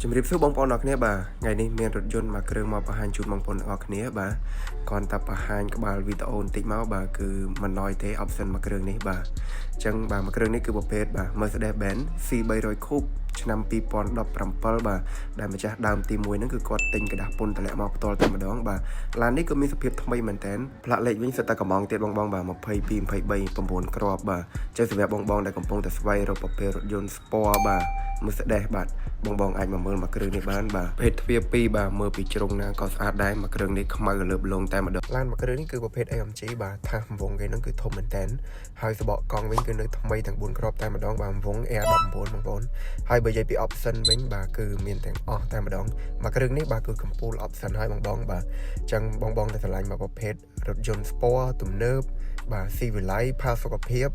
ជំរាបសួរបងប្អូនអរគ្នាបាទថ្ងៃនេះមានរថយន្តមួយគ្រឿងមកបង្ហាញជូនបងប្អូនទាំងអស់គ្នាបាទគ្រាន់តែបង្ហាញក្បាលវីដេអូបន្តិចមកបាទគឺមិនណយទេ option មួយគ្រឿងនេះបាទអញ្ចឹងបាទមួយគ្រឿងនេះគឺប្រភេទបាទ Mercedes-Benz C300 Coupe ឆ្នាំ2017បាទដែលម្ចាស់ដើមទី1ហ្នឹងគឺគាត់ទិញក្រដាសពន្ធតម្លាក់មកផ្ទាល់តែម្ដងបាទឡាននេះក៏មានសភាពថ្មីមែនតើផ្លាកលេខវិញសុទ្ធតែកំងទៀតបងបងបាទ22 23 9គ្រាប់បាទអញ្ចឹងសម្រាប់បងបងដែលកំពុងតែស្វែងរកប្រភេទរថយន្ត Sport បាទ Mercedes បាទបងបងអាចមកមើលមួយគ្រឿងនេះបានបាទភេទទ្វារ2បាទមើលពីជ្រុងណាក៏ស្អាតដែរមួយគ្រឿងនេះខ្មៅលើបលងតែម្ដងឡានមួយគ្រឿងនេះគឺប្រភេទ AMG បាទថាសវងគេហ្នឹងគឺធំមែនតើហើយសបកកង់វិញគឺនៅថ្មីទាំង4គ្រាប់តែម្ដងបាទវង Air19 បងប្អូនហើយបើនិយាយពី option វិញបាទគឺមានទាំងអស់តែម្ដងមួយគ្រឿងនេះបាទគឺកំពូល option ហើយបងបងបាទអញ្ចឹងបងបងដែលស្រឡាញ់មកប្រភេទរថយន្ត Sport ទំនើបបាទស៊ីវិល័យផាសុកភាព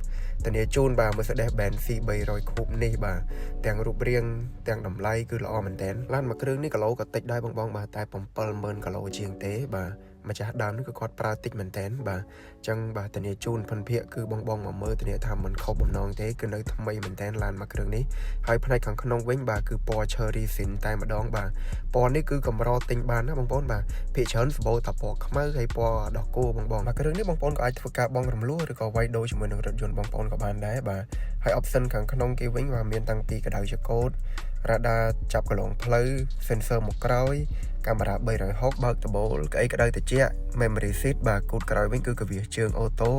ធានាជូនបាទ Mercedes-Benz C300 Coupe នេះបាទទាំងរូបរាងទាំងតម្លៃគឺល្អមែនតើឡានមួយគ្រឿងនេះគីឡូក៏តិចដែរបងបងបាទតែ70000គីឡូជាងទេបាទម្ចាស់ដើមនេះគឺគាត់ប្រើតិចមែនតើបាទអញ្ចឹងបាទធានាជូនផិនភាកគឺបងបងមកមើលធានាថាមិនខុសបំណងទេគឺនៅថ្មីមែនតើឡានមួយគ្រឿងនេះហើយផ្នែកខាងក្នុងវិញបាទគឺពណ៌ cherry sin តែម្ដងបាទពណ៌នេះគឺកម្រទិញបានណាបងប្អូនបាទភាគច្រើនសម្បូរតែពណ៌ខ្មៅហើយពណ៌ដោះគោបងបងបាទគ្រឿងនេះបងប្អូនក៏អាចធ្វើការបង់រំលោះឬក៏វាយដូរជាមួយនឹងរថយន្តបងប្អូនក៏បានដែរបាទហើយ option ខាងក្នុងគេវិញបាទមានតាំងពីកម្ដៅចកូតរ៉ាដាចាប់កន្លងផ្លូវ sensor មុខក្រោយកាមេរ៉ា360បើកដំបូលក្អីក្តៅត្រជាក់ memory seat បាទគូតក្រោយវិញគឺកវាសជើង auto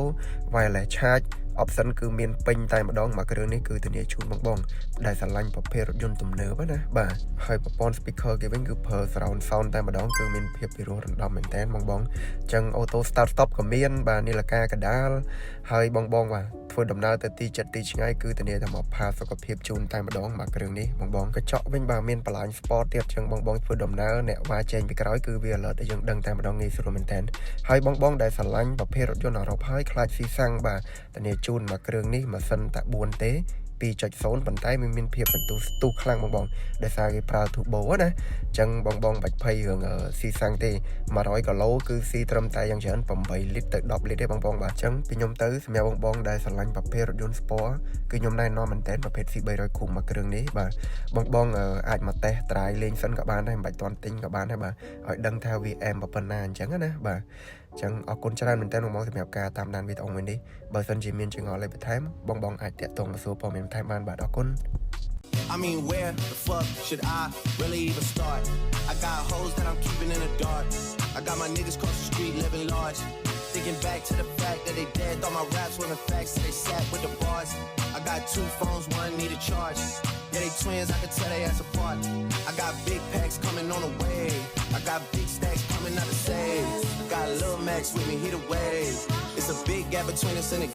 wireless charge option គឺមានពេញតែម្ដងមួយគ្រឿងនេះគឺធានាជូនបងបងដែលស្រឡាញ់ប្រភេទរថយន្តទំនើបណាបាទហើយប្រព័ន្ធ speaker គេវិញគឺប្រើ surround sound តែម្ដងគឺមានភាពពិរោះរណ្ដំមែនតើបងបងអញ្ចឹង auto start stop ក៏មានបាទនីលកាកដាលហើយបងបងបាទធ្វើដំណើរទៅទីចិត្តទីឆ្ងាយគឺធានាថាមកផាសុខភាពជូនតែម្ដងមួយគ្រឿងនេះបងបងកញ្ចក់វិញបាទមាន blind spot ទៀតចឹងបងបងធ្វើដំណើរអ្នកវ៉ាចេញពីក្រោយគឺវា alert ឲ្យយើងដឹងតែម្ដងងាយស្រួលមែនតើហើយបងបងដែលស្រឡាញ់ប្រភេទរថយន្តអឺរ៉ុបហើយខ្លាចស៊ីសាំងបាទធានាជូនមួយគ្រឿងនេះម៉ាស៊ីនតែ4ទេ2.0ប៉ុន្តែវាមានភាពបន្ទុះស្ទុះខ្លាំងបងបងដោយសារគេប្រើ turbo ណាអញ្ចឹងបងបងបាច់ភ័យរឿងស៊ីសាំងទេ100គីឡូគឺស៊ីត្រឹមតែយ៉ាងច្រើន8លីត្រទៅ10លីត្រទេបងបងបាទអញ្ចឹងពីខ្ញុំទៅសម្រាប់បងបងដែលស្រឡាញ់ប្រភេទរថយន្ត sport គឺខ្ញុំណែនាំមែនតើប្រភេទ C300 Coupe មួយគ្រឿងនេះបាទបងបងអាចមក test drive លេងសិនក៏បានដែរមិនបាច់ទាន់ទិញក៏បានដែរបាទឲ្យដឹងថាវាអែមប៉ុណ្ណាអញ្ចឹងណាបាទអញ្ចឹងអរគុណច្រើនមែនតើបងបងសម្រាប់ការតាមដានវីដេអូមួយនេះបើសិនជាមានចម្ងល់អីបន្ថែមបងបងអាចតាក់ទងមកសួរព័ត៌មានបន្ថែមបានបាទអរគុណ I mean, where the fuck should I really even start? I got hoes that I'm keeping in the dark. I got my niggas cross the street living large. Thinking back to the fact that they dead, thought my raps wasn't facts, so they sat with the bars. I got two phones, one need a charge. Yeah, they twins, I can tell they ass apart. I got big packs coming on the way. I got big stacks coming out of save. I got Lil Max with me, he the wave. It's a big gap between us and the